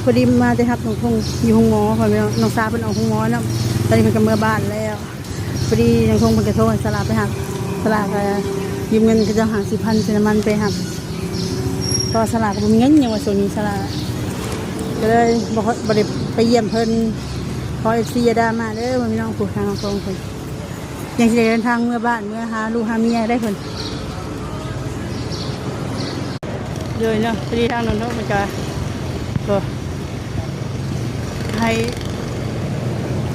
ພໍດີມາແຕ່ຮັບນ້ອງທົງຢູ່ໂຮງໝໍ ເພາະວ່ານ້ອງສາວເພິ່ນອອກໂຮງໝໍເນາະ ຕອນນີ້ເພິ່ນກໍເມືອບ້ານແລ້ວ. ພໍດີນ້ອງທົງເພິ່ນກໍໂທໃຫ້ສະຫຼາໄປຮັບ ສະຫຼາກໍຢືມເງິນເຂົາເຈົ້າຫ້າສິບພັນ ຊື້ນ້ຳມັນໄປຮັບ ເພາະວ່າສະຫຼາກໍບໍ່ມີເງິນຫຍັງວ່າຊ່ວງນີ້ ສະຫຼາກໍເລີຍບໍ່ຄ່ອຍ ບໍ່ໄດ້ໄປຢ້ຽມເພິ່ນ. ຂໍເອັຟຊີຢ່າດ່າມາເດີ ພີ່ນ້ອງຜູ້ທາງນ້ອງທົງເພິ່ນ ຍັງຊິໄດ້ເດີນທາງເມືອບ້ານ ເມືອຫາລູກຫາເມຍໄດ້ເພິ່ນ ໂດຍເນາະ. ພໍດີທາງນ້ອງທົງເພິ່ນກະ ໂອ້ ໃຫ້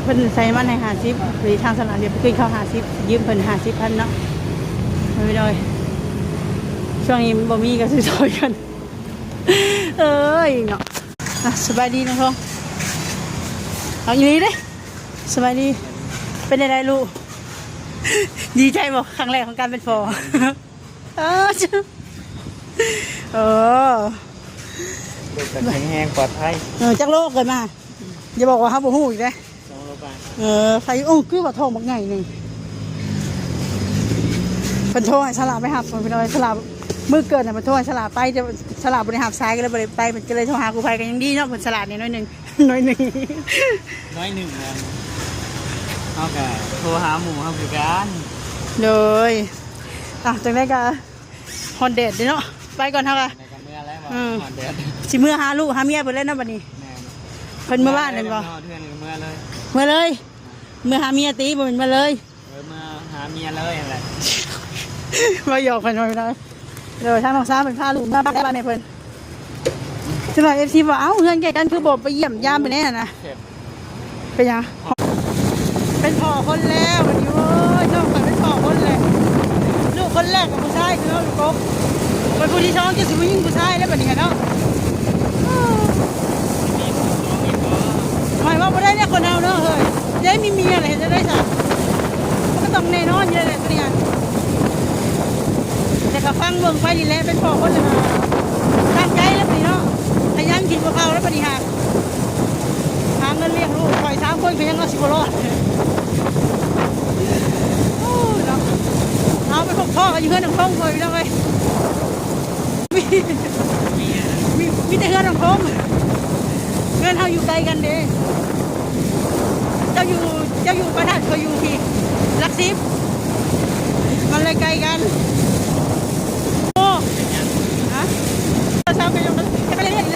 ເພິ່ນໃສ່ມັນໃຫ້ຫ້າສິບ ພໍດີທາງສະຫຼາຊິໄປກິນເຂົ້າຫ້າສິບ ຢືມເພິ່ນຫ້າສິບພັນເນາະ ໂດຍ ຊ່ວງນີ້ມັນບໍ່ມີກໍຊື້ຊ່ອຍກັນ ເອີຍເນາະ. ອ່ະ ສະບາຍດີນ້ອງທົງ ເອົາອີ່ຫຼີເດ້. ສະບາຍດີ ເປັນຈັ່ງໃດລູກ ດີໃຈບໍ່ ຄັ້ງແລກຂອງການເປັນພໍ່? ເອີ ເອີ ລູກກໍແຂງແຮງປອດໄພ ເອີ ຈັກໂລເກີດມາ ຢ່າບອກວ່າເຮົາບໍ່ຮູ້ອີກເດ້ ສອງໂລປາຍ ເອີ ໃຜ ໂອ້ ຄືວ່າທ້ອງບັກໃຫຍ່ໜຶ່ງ ເພິ່ນໂທໃຫ້ສະຫຼາໄປຮັບ ພີ່ນ້ອງ ສະຫຼາ ມື້ເກີດນະ ເພິ່ນໂທໃຫ້ສະຫຼາໄປ ແຕ່ສະຫຼາບໍ່ໄດ້ຮັບສາຍ ກໍເລີຍບໍ່ໄດ້ໄປ ເພິ່ນກໍເລີຍໂທຫາກູ້ໄພ ກໍຍັງດີເນາະ ເພິ່ນສະຫຼາດແດ່ໜ້ອຍໜຶ່ງ ໜ້ອຍໜຶ່ງ ໜ້ອຍໜຶ່ງ ເຮົາກໍໂທຫາໝູ່ເຮົາຄືກັນ ໂດຍ ອ່ະ ຈັ່ງໃດກໍຮ້ອນແດດເດ້ເນາະ ໄປກ່ອນເຮົາກໍ ໄປກັນເມືອແລ້ວ ເອີ ຮ້ອນແດດ ຊິເມືອຫາລູກຫາເມຍເພິ່ນແລ້ວເນາະບັດນີ້ ແມ່ນ ເພິ່ນເມືອບ້ານແມ່ນບໍ່? ເມືອເລີຍ ເມືອເລີຍ ເມືອຫາເມຍຕິ ບໍ່ແມ່ນເມືອເລີຍ ເອີ ເມືອຫາເມຍເລີຍຫັ້ນແຫຼະ ເວົ້າຫຍອກເພິ່ນໄວ້ໄດ້ ໂດຍ ທາງນ້ອງສາວເພິ່ນພາລູກມາບັກແລ້ວແມ່ເພິ່ນ ຈັກໜ້ອຍເອັຟຊີວ່າ ເອົ້າ ເຮືອນໃກ້ກັນຄືບໍ່ໄປຢ້ຽມຢາມເພິ່ນແດ່ຫັ້ນນະ ເປັນຫຍັງ ເປັນພໍ່ຄົນແລ້ວບັດນີ້ ໂອ້ຍ ນ້ອງຂ້ອຍເປັນພໍ່ຄົນແລ້ວ ລູກຄົນແລກກໍຜູ້ຊາຍເນາະ ລູກກົກ ເປັນຜູ້ທີສອງ ຈະຊິຜູ້ຍິງຜູ້ຊາຍແລ້ວບັດນີ້ເນາະ ໝາຍວ່າບໍ່ໄດ້ແລ້ວຄົນເຮົາເນາະເຮີ້ຍ ໄດ້ມີເມຍແລ້ວເຮັດຈັ່ງໃດຊະ ມັນກໍຕ້ອງແນ່ນອນຢູ່ແລ້ວແຫຼະຕົວນີ້ ແຕ່ກໍຟັງເບິ່ງໄປນີ້ແຫຼະ ເປັນພໍ່ຄົນແລ້ວກໍຕັ້ງໃຈແລ້ວບັດນີ້ເນາະ ຂະຫຍັນກິນບໍ່ເຂົ້າແລ້ວບັດນີ້ຫາ ຫາເງິນລ້ຽງລູກ ຂ້ອຍສາມຄົນກໍຍັງເອົາຊິບໍ່ລອດ ໂອ້ຍເນາະ ເອົາໄປພົບພໍ້ກັນຢູ່ເຮືອນນ້ອງທົງ ພໍ່ແມ່ພີ່ນ້ອງເອີຍ ມີ ມີ ມີແຕ່ເຮືອນນ້ອງທົງ ເຮືອນເຮົາຢູ່ໄກກັນເດ້ ເຈົ້າຢູ່ ເຈົ້າຢູ່ບ້ານທາດ ຂ້ອຍຢູ່ພີ້ ຫຼັກສິບ ມັນເລີຍໄກກັນ ໂອ້ ຮະ ເຈົ້າສາວກໍຍັງ ຈະໄປເລື້ອຍໆ